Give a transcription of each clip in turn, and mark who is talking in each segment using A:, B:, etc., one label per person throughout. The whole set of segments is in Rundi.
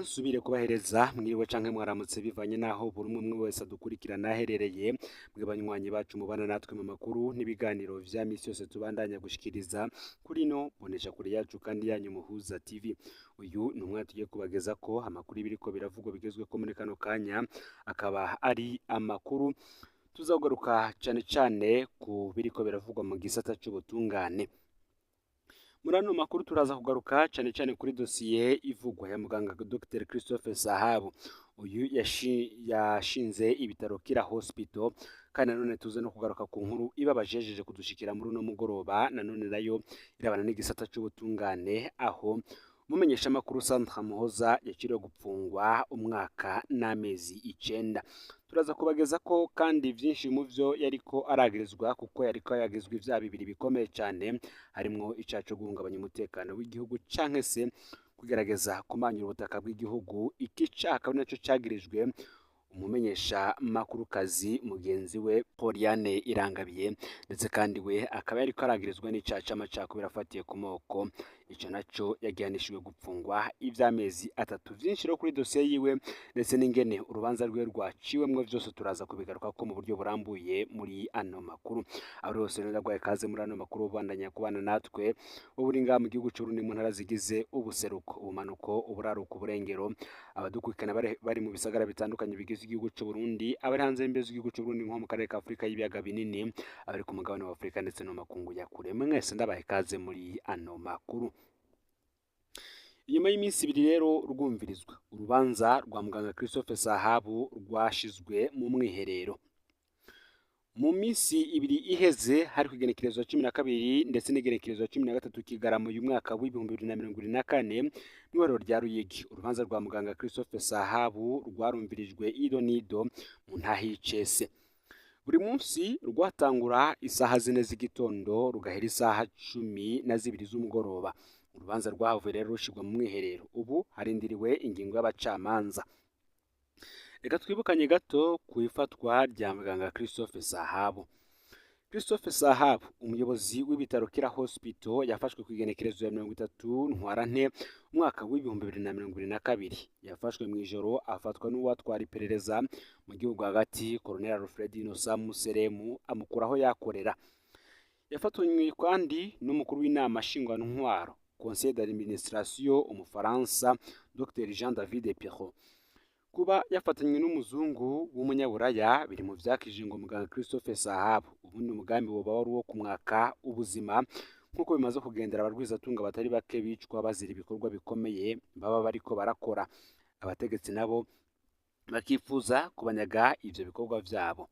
A: Nsubire kubahereza mwiriwe canke mwaramutse, bivanye naho buri umwe umwe wese adukurikirana aherereye. Mwe banywanyi bacu mubana natwe mu makuru n'ibiganiro vya misi yose tubandanya gushikiriza kuri no bonesha kure yacu kandi yanyu Muhuza TV. Uyu ni umwanya tugiye kubageza ko amakuru y'ibiriko biravugwa bigezweko muri kano kanya, akaba ari amakuru tuzagaruka cane cane ku biriko biravugwa mu gisata c'ubutungane. Muri ano makuru turaza kugaruka cane cane kuri dosiye ivugwa ya muganga Dr Christophe Sahabu. Uyu yashinze ibitaro Kira Hospital, kandi nanone tuze no kugaruka ku nkuru ibabajejeje kudushikira muri uno mugoroba, nanone nayo irabana n'igisata c'ubutungane, aho umumenyesha makuru Sandra Muhoza yakiriwe gupfungwa umwaka n'amezi 9. Turaza kubageza ko kandi vyinshi mu vyo yariko aragirizwa, kuko yariko yagizwe ivyaha bibiri bikomeye cane, harimwo icaha co guhungabanya umutekano w'igihugu canke se kugerageza kumanyura ubutaka bw'igihugu. Iki caha akaba naco cagirijwe umumenyesha makurukazi mugenzi we Oriane Irangabiye, ndetse kandi we akaba yariko aragirizwa n'icaha c'amacakubiri afatiye ku moko. Ico naco yagihanishijwe gupfungwa ivy'amezi 3. Vyinshi rero kuri dosiye yiwe ndetse n'ingene urubanza rwiwe rwaciwemwo vyose turaza kubigarukako mu buryo burambuye muri ano makuru. Aho hose rero ndagwaye kaze muri ano makuru, ubandanya kubana natwe wowe uri ngaha mu gihugu c'Uburundi mu ntara zigize ubuseruko, ubumanuko, uburaruko, uburengero, abadukurikirana bari mu bisagara bitandukanye bigize igihugu c'Uburundi, abari hanze y'imbibe z'igihugu c'Uburundi nko mu karere ka Afurika y'ibiyaga binini, abari ku mugabane wa Afurika ndetse no mu makungu ya kure, mwese ndabaye kaze muri ano makuru. Inyuma y'iminsi ibiri rero rwumvirizwa urubanza rwa muganga Christophe Sahabu rwashizwe mu mwiherero. Mu minsi ibiri iheze, hari kugenekerezo 12 ndetse n'igenekerezo 13 Kigarama uyu mwaka w'2024, mw'ibariro rya Ruyigi, urubanza rwa muganga Christophe Sahabu rwarumvirijwe ido nido mu ntahe y'icese. Buri munsi rwatangura isaha 4 z'igitondo rugahera isaha 12 z'umugoroba. Urubanza rwahavuye rero rushirwa mu mwiherero, ubu harindiriwe ingingo y'abacamanza. Reka twibukanye gato ku ifatwa rya muganga Christophe Sahabu. Christophe Sahabu, umuyobozi w'ibitaro Kira Hospital, yafashwe ku igenekerezo ya 30 Ntwarante umwaka w'2022. Yafashwe mu ijoro, afatwa n'uwatwara iperereza mu gihugu hagati, Colonel Alfred Innocent Museremu, amukuraho yakorera. Yafatanywe kandi n'umukuru w'inama nshingwantwaro, Conseil d'administration, umufaransa Dr Jean David Pierrot. Kuba yafatanywe n'umuzungu w'umunyaburaya biri mu vyakije ngo muganga Christophe Sahabu ubundi umugambi woba wari uwo kumwaka ubuzima, nk'uko bimaze kugendera abarwizatunga batari bake bicwa bazira ibikorwa bikomeye baba bariko barakora, abategetsi nabo bakifuza kubanyaga ivyo bikorwa vyabo.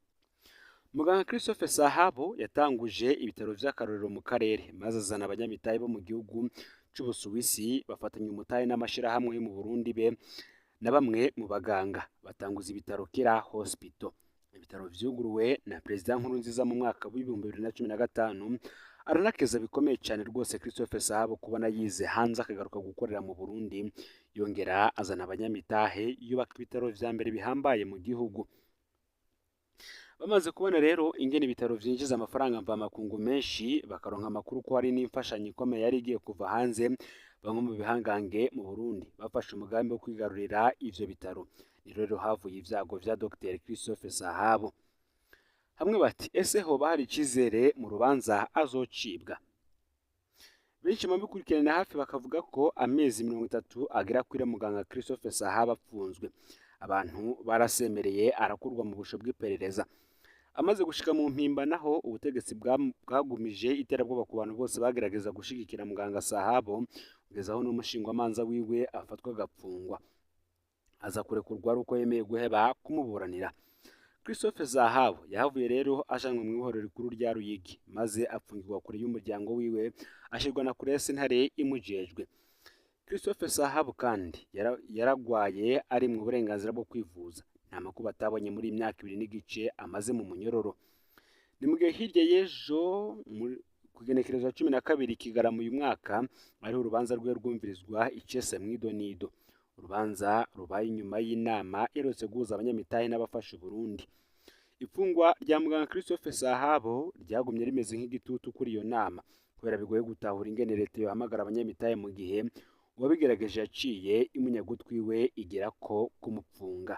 A: Muganga Christophe Sahabu yatanguje ibitaro vy'akarorero mu karere, maze azana abanyamitahe bo mu gihugu c'Ubusuwisi bafatanya umutahe n'amashirahamwe yo mu Burundi be na bamwe mu baganga, batanguza ibitaro Kira Hospital. Ibitaro vyuguruwe na Perezida Nkurunziza mu mwaka w'2015. Aranakeza bikomeye cyane rwose Christophe Sahabu kubona yize hanze akagaruka gukorera mu Burundi, yongera azana abanyamitahe, yubaka ibitaro vya mbere bihambaye mu gihugu. Bamaze kubona rero ingene ibitaro vyinjiza amafaranga mvamakungu menshi, bakaronka amakuru ko hari n'imfashanyo ikomeye yari igiye kuva hanze, bamwe mu bihangange mu Burundi bafashe umugambi wo kwigarurira ivyo bitaro. Ni rero havuye ivyago vya Dr Christophe Sahabu. Hamwe bati: ese hoba hari icizere mu rubanza azocibwa? Benshi mu bikurikirana hafi bakavuga ko amezi 30 agera kuri muganga Christophe Sahabu apfunzwe. Abantu barasemereye, arakurwa mu busho bw'iperereza. Amaze gushika mu mpimba naho, ubutegetsi bwagumije iterabwoba ku bantu bose bagerageza gushigikira muganga Sahabu, kugeza aho n'umushingwamanza wiwe afatwa agapfungwa, aza kurekurwa ari uko yemeye guheba kumuburanira. Christophe Zahabu yahavuye rero ajanwe mu ibohero rikuru rya Ruyigi, maze apfungirwa kure y'umuryango wiwe, ashirwa na kure ya sentare imujejwe. Christophe Sahabu kandi yaragwaye ari mu burenganzira bwo kwivuza. Nta makuba atabonye muri imyaka 2 n'igice amaze mu munyororo. Ni mu gihe hirya y'ejo ku igenekerezo 12 Kigarama uyu mwaka ariho urubanza rwe rwumvirizwa icese mw'idonido. Urubanza rubaye inyuma y'inama iherutse guhuza abanyamitahe n'abafasha Uburundi. Ifungwa rya muganga Christophe Sahabo ryagumye rimeze nk'igitutu kuri iyo nama, kubera bigoye gutahura ingene leta yohamagara abanyamitahe mu gihe Uwabigerageje yaciye imunyagutwiwe igera ko kumupfunga.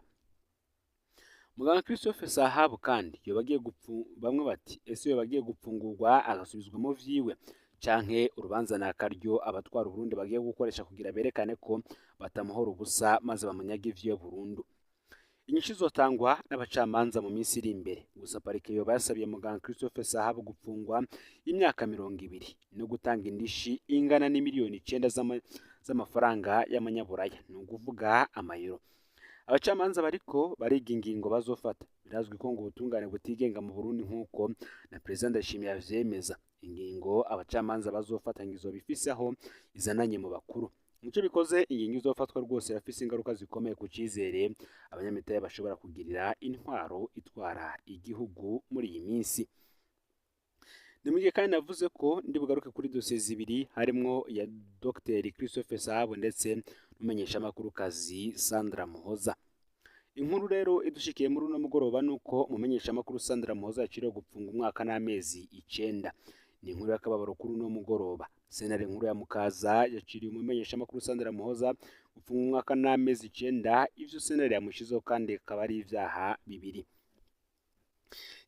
A: Muganga Christophe Sahabu kandi yoba agiye bamwe bati ese yoba agiye gupfungurwa agasubizwa mu vyiwe canke urubanza nakaryo abatwara Burundi bagiye gukoresha kugira berekane ko batamuhora ubusa maze bamunyaga ivyiwe burundu. Inyishu izotangwa n'abacamanza mu minsi iri imbere. Gusa parike yoba yasabiye muganga Christophe Sahabu gupfungwa imyaka 20 no gutanga indishi ingana n'imiliyoni 9 z'amafaranga y'amanyaburaya, ni ukuvuga amayero. Abacamanza bariko bariga ingingo bazofata. Birazwi ko ngo ubutungane butigenga mu Burundi nk'uko na Perezida Ndayishimiye avyemeza. Ingingo abacamanza bazofata ngo izoba ifise aho izananye mu bakuru. Nico bikoze ingingo izofatwa rwose irafise ingaruka zikomeye ku cizere abanyamitahe bashobora kugirira intwaro itwara igihugu muri iyi minsi. Ni mu gihe kandi navuze ko ndi bugaruke kuri dosiye zibiri harimwo iya Dr Christophe Sahabu ndetse n'umumenyeshamakurukazi Sandra Muhoza. Inkuru rero idushikiye muri uno mugoroba nuko umumenyeshamakuru Sandra Muhoza yaciriwe gupfunga umwaka n'amezi 9. Ni inkuru y'akababaro kuri uno mugoroba. Sentare nkuru ya Mukaza yaciriye umumenyeshamakuru Sandra Muhoza gupfunga umwaka n'amezi 9, ivyo sentare yamushizeho kandi akaba ari ivyaha bibiri.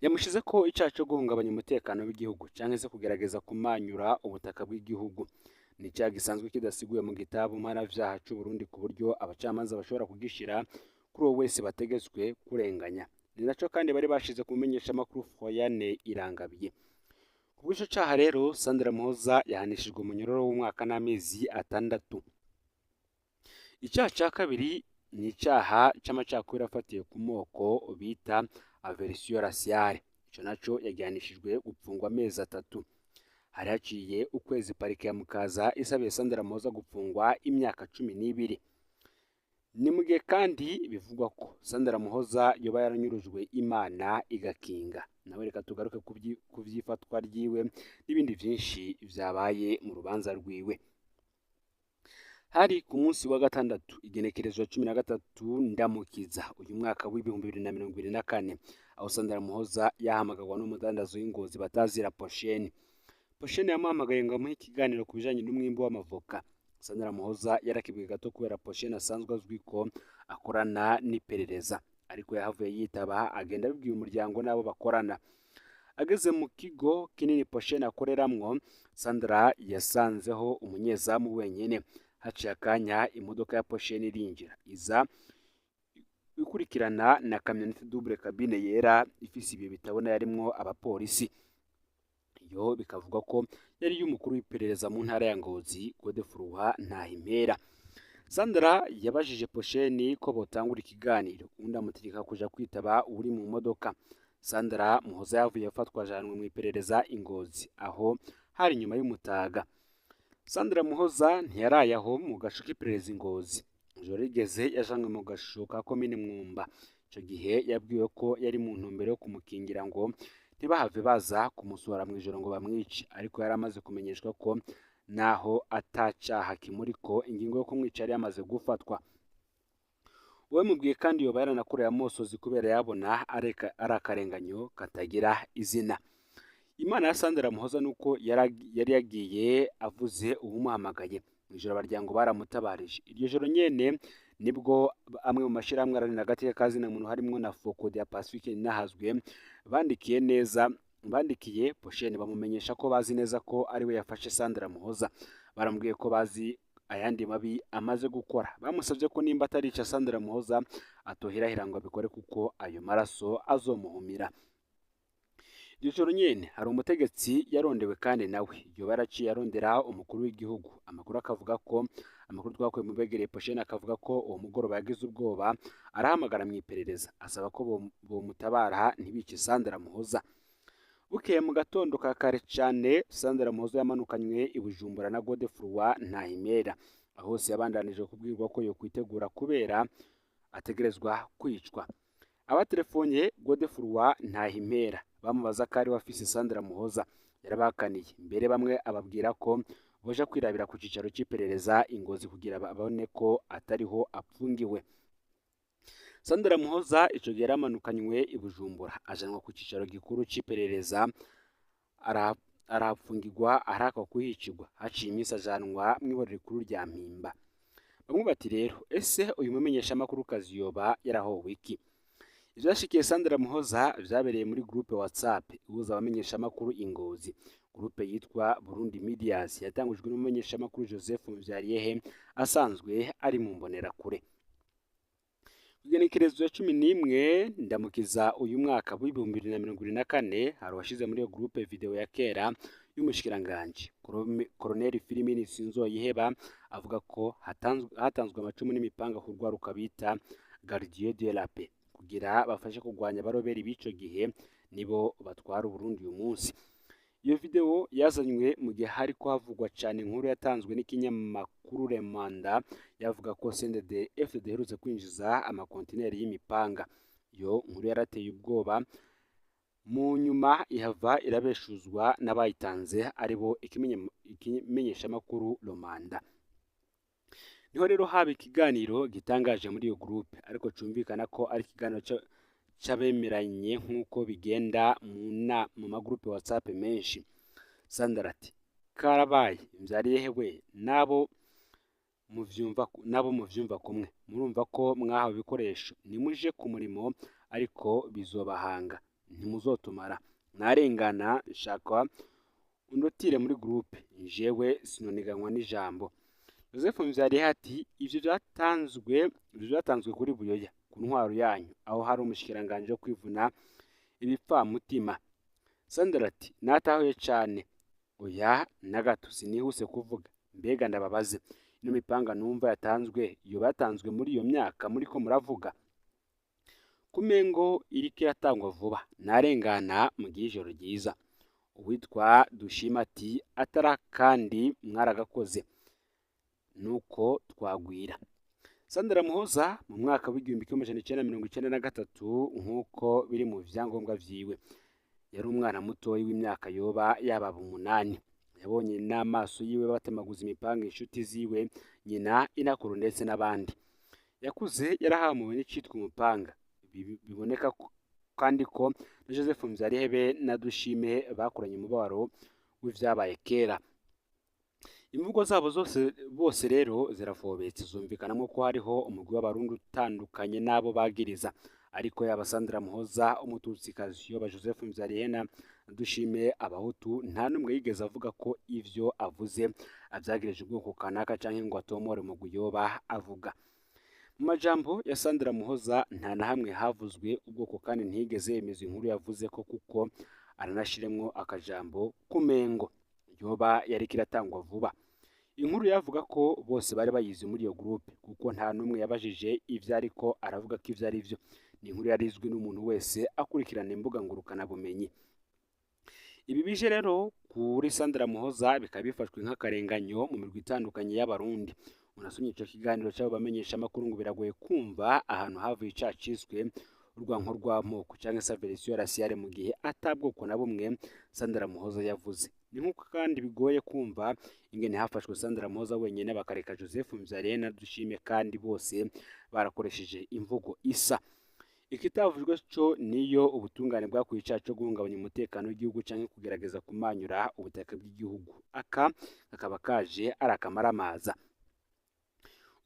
A: Yamushize ko icaha co guhungabanya umutekano w'igihugu canke se kugerageza kumanyura ubutaka bw'igihugu. Ni icaha gisanzwe kidasiguye mu gitabo mpanavyaha c'u Burundi ku buryo abacamanza bashobora kugishira kuri uwo wese bategetswe kurenganya. Ni naco kandi bari bashize ku mumenyeshamakuru Foyane Irangabiye. Kubw'ico caha rero Sandra Muhoza yahanishijwe umunyororo w'umwaka n'amezi 6. Icaha ca kabiri ni icaha c'amacakubiri afatiye ku moko bita aversion raciale. Ico naco yagihanishijwe gupfungwa amezi 3. Hari haciye ukwezi parike ya Mukaza isabiye Sandra Muhoza gupfungwa imyaka 12. Ni mu gihe kandi bivugwa ko Sandra Muhoza yoba yaranyurujwe Imana igakinga. Nawe reka tugaruke ku vyifatwa ryiwe n'ibindi vyinshi vyabaye mu rubanza rwiwe. Hari ku munsi wa gatandatu igenekerezo 13 Ndamukiza uyu mwaka w'2024, aho Sandra Muhoza yahamagagwa n'umudandazo w'ingozi batazira Posheni. Posheni yamuhamagaye ngo amuhe ikiganiro ku bijanye n'umwimbu w'amavoka. Sandra Muhoza yarakibwe gato kubera Posheni asanzwe azwi ko akorana n'iperereza, ariko yahavuye yitaba agenda abibwiye umuryango n'abo bakorana. Ageze mu kigo kinini Posheni akoreramwo, Sandra yasanzeho umunyezamu wenyene. Haciye akanya imodoka ya Posheni irinjira, iza ikurikirana na kamyonete double cabine yera ifise ibiyo bitabona yarimwo abapolisi. Iyo bikavugwa ko yari y'umukuru w'iperereza mu ntara ya Ngozi Godefroid Ntahimpera. Sandra yabajije Posheni ko botangura ikiganiro, undi amutegeka kuja kwitaba uri mu modoka. Sandra Muhoza yavuye afatwa ajanwe mu iperereza i Ngozi, aho hari nyuma y'umutaga. Sandra Muhoza ntiyaraye aho mu gasho k'iperereza i Ngozi. Ijoro rigeze yajanwe mu gasho ka komine Mwumba. Ico gihe yabwiwe ko yari mu ntumbero yo kumukingira ngo ntibahave baza kumusohora mw'ijoro ngo bamwice, ariko yari amaze kumenyeshwa ko naho atacaha kimuriko ingingo yo kumwica yari yamaze gufatwa. Uwabimubwiye kandi yoba yaranakoreye amosozi kubera yabona ari akarenganyo katagira izina. Imana ya Sandra Muhoza nuko yari yagiye avuze uwumuhamagaye. Mw'ijoro abaryango baramutabarije. Iryo joro nyene nibwo amwe mu mashirahamwe aharanira agateka ka zina muntu harimwo na Focode ya Pacifique Ninahazwe bandikiye Posheni bamumenyesha ko bazi neza ko ariwe yafashe Sandra Muhoza. Baramubwiye ko bazi ayandi mabi amaze gukora. Bamusabye ko nimba atarica Sandra Muhoza atohirahira ngo abikore kuko ayo maraso azomuhumira. Iryo joro nyene hari umutegetsi yarondewe kandi nawe yoba yaraciye arondera umukuru w'igihugu. Amakuru akavuga ko amakuru twakuye mu begereye Posheni akavuga ko uwo mugoroba yagize ubwoba arahamagara mu iperereza asaba ko bomutabara ntibice Sandra Muhoza. Bukeye mu gatondo ka kare cane Sandra Muhoza yamanukanywe i Bujumbura na Godefroid Ntahimpera. Aho hose yabandanije kubwirwa ko yokwitegura kubera ategerezwa kwicwa. Abatelefonye Godefroid Ntahimpera bamubaza ko ari we afise Sandra Muhoza, yarabakaniye. Mbere bamwe ababwira ko boja kwirabira ku cicaro c'iperereza i Ngozi kugira babone ko atariho apfungiwe. Sandra Muhoza ico gihe yaramanukanywe i Bujumbura ajanwa ku cicaro gikuru c'iperereza, Arahapfungirwa, arahakwa kuhicirwa. Haciye iminsi ajanwa mw'iborero rikuru rya Mpimba. Bamwe bati rero, ese uyu mumenyeshamakuru kazi yoba yarahowe iki? Ivyashikiye Sandra Muhoza vyabereye muri groupe WhatsApp ihuza abamenyeshamakuru i Ngozi, groupe yitwa Burundi Medias, yatangujwe n'umumenyeshamakuru Joseph Muvyariyehe asanzwe ari mu Mbonerakure. Igenekerezo ya 11 Ndamukiza uyu mwaka w'2024, hari uwashize muri iyo groupe video ya kera y'umushikiranganji Colonel Filimini Sinzoyiheba avuga ko hatanzwe amacumu n'imipanga ku rwaruka bita Gardien de la Paix kugira bafashe kurwanya abaroberi b'ico gihe, nibo batwara Uburundi uyu munsi. Iyo video yazanywe mu gihe hariko havugwa cane inkuru yatanzwe n'ikinyamakuru Le Mandat, yavuga ko CNDD FDD iherutse kwinjiza amakontineri y'imipanga. Iyo nkuru yarateye ubwoba, mu nyuma ihava irabeshuzwa n'abayitanze, aribo ikimenyeshamakuru Le Mandat. Niho rero haba ikiganiro gitangaje muri iyo groupe, ariko cumvikana ko ari ikiganiro c'abemeranye nk'uko bigenda mu magroupe WhatsApp menshi. Sandra ati: "Karabaye, Mvyariyehe we, nabo muvyumva kumwe, murumva ko mwahawe ibikoresho, nimuje ku murimo, ariko bizobahanga, ntimuzotumara. Narengana nshaka undotire muri groupe, jewe sinoniganwa n'ijambo." Joseph Mvyariyehe ati: Ivyo vyatanzwe kuri Buyoya ku ntwaro yanyu, aho hari umushikiranganji wo kwivuna ibipfamutima." Sandra ati: "Natahuye cane, oya na gato, sinihuse kuvuga. Mbega ndababaze, ino mipanga numva yatanzwe yoba yatanzwe muri iyo myaka muriko muravuga? Kumengo iriko iratangwa vuba. Narengana mugihe ijoro ryiza." Uwitwa Dushima ati: "Atari kandi mwaragakoze, nuko twagwira." Sandra Muhoza mu mwaka w'1993, nk'uko biri mu vyangombwa vyiwe, yari umwana mutoyi w'imyaka yoba yababa 8. Yabonye n'amaso yiwe batemaguza imipanga inshuti ziwe, nyina, inakuru ndetse n'abandi. Yakuze yarahamuwe n'icitwa umupanga. Biboneka kandi ko na Joseph Mvyarihebe na Dushime bakuranye umubabaro w'ivyabaye kera. Imvugo zabo zose bose rero zirafobetse, zumvikanamwo ko hariho umugwi w'Abarundi utandukanye n'abo bagiriza. Ariko yaba Sandra Muhoza Umututsikazi, yoba Joseph Mvyarihe na Dushime Abahutu, nta n'umwe yigeze avuga ko ivyo avuze avyagirije ubwoko kanaka canke ngo atomore umugwi yoba avuga. Mu majambo ya Sandra Muhoza nta na hamwe havuzwe ubwoko, kandi ntiyigeze yemeza inkuru yavuze ko, kuko aranashiremwo akajambo kumengo yoba yariko iratangwa vuba. Inkuru yavuga ko bose bari bayizi muri iyo groupe, kuko nta n'umwe yabajije ivyo ariko aravuga ko ivyo ari vyo. Ni inkuru yari izwi n'umuntu wese akurikirana imbuga ngurukanabumenyi. Ibi bije rero kuri Sandra Muhoza bikaba bifashwe nk'akarenganyo mu mirwi itandukanye y'Abarundi. Unasomye ico kiganiro c'abo bamenyeshamakuru, ngo biragoye kumva ahantu havuye icaha ciswe urwanko rw'amoko canke se aversion raciale, mu gihe ata bwoko na bumwe Sandra Muhoza yavuze. Ni nk'uko kandi bigoye kumva ingene hafashwe Sandra Muhoza wenyene, bakareka Joseph Mvyariye na Dushime, kandi bose barakoresheje imvugo isa. Ikitavuzwe co niyo ubutungane bwakuye icaha co guhungabanya umutekano w'igihugu canke kugerageza kumanyura ubutaka bw'igihugu. Aka kakaba kaje ari akamaramaza.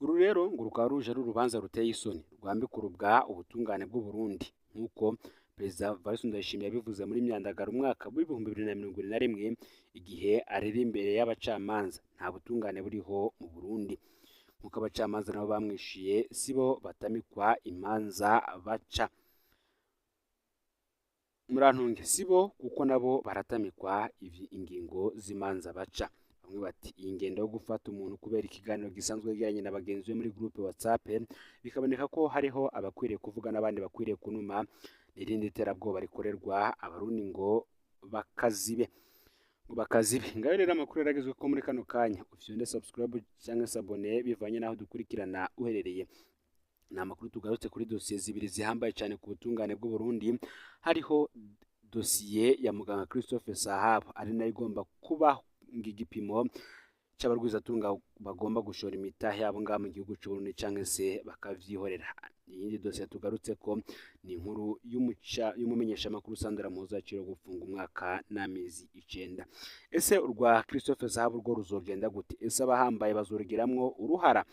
A: Uru rero ngo rukaba ruje ari urubanza ruteye isoni, rwambika urubwa ubutungane bw'Uburundi, nk'uko Perezida Evariste Ndayishimiye yabivuze muri Myandagaro umwaka w'2021, igihe arera imbere y'abacamanza. Nta butungane buriho mu Burundi. Nk'uko abacamanza nabo bamwishuye, sibo batamikwa imanza baca. Murantunge, sibo, kuko nabo baratamikwa ingingo z'imanza baca. Bamwe bati iyi ngendo yo gufata umuntu kubera ikiganiro gisanzwe yagiranye na bagenzi be muri groupe WhatsApp, bikaboneka ko hariho abakwiriye kuvuga n'abandi bakwiriye kunuma, n'irindi terabwoba rikorerwa Abarundi ngo bakazibe, ngo bakazibe. Ngayo rero amakuru yaragezwe ko muri kano kanya. Ufyonde subscribe cyangwa s'abonner bivanye n'aho dukurikirana uherereye. Ni amakuru tugarutse kuri dosiye zibiri zihambaye cyane ku butungane bw'u Burundi. Hariho dosiye ya muganga Christophe Sahabo, ari nayo igomba kuba igipimo c'abarwizatunga bagomba gushora imitahe yabo ngaha mu gihugu c'u Burundi canke se bakavyihorera. Iyindi dosiye tugarutse ko ni inkuru y'umumenyeshamakuru Sandra Muhoza yakiriwe gufunga umwaka n'amezi 9. Ese urwa Christophe Zahabu rwo ruzogenda gute? Ese abahambaye bazorugiramwo uruhara?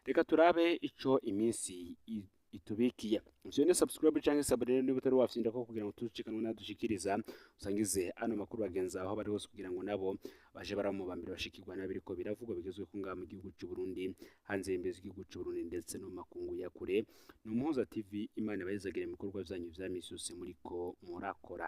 A: Reka turabe ico iminsi itubikiye. Ufyonde subscribe canke s'abonner niba utari wafyinda ko kugira ngo tucikanwe nadushikiriza, usangize ano makuru bagenzi aho bari hose kugira ngo nabo baje baramubambira bashikirwa nabiriko biravugwa bigezwe ko ngaha mu gihugu c'u Burundi, hanze y'imbizi z'igihugu c'u Burundi ndetse no mu makungu ya kure. Ni Umuhuza TV, Imana ibayizagire mu bikorwa vyanyu vya misi yose muriko murakora.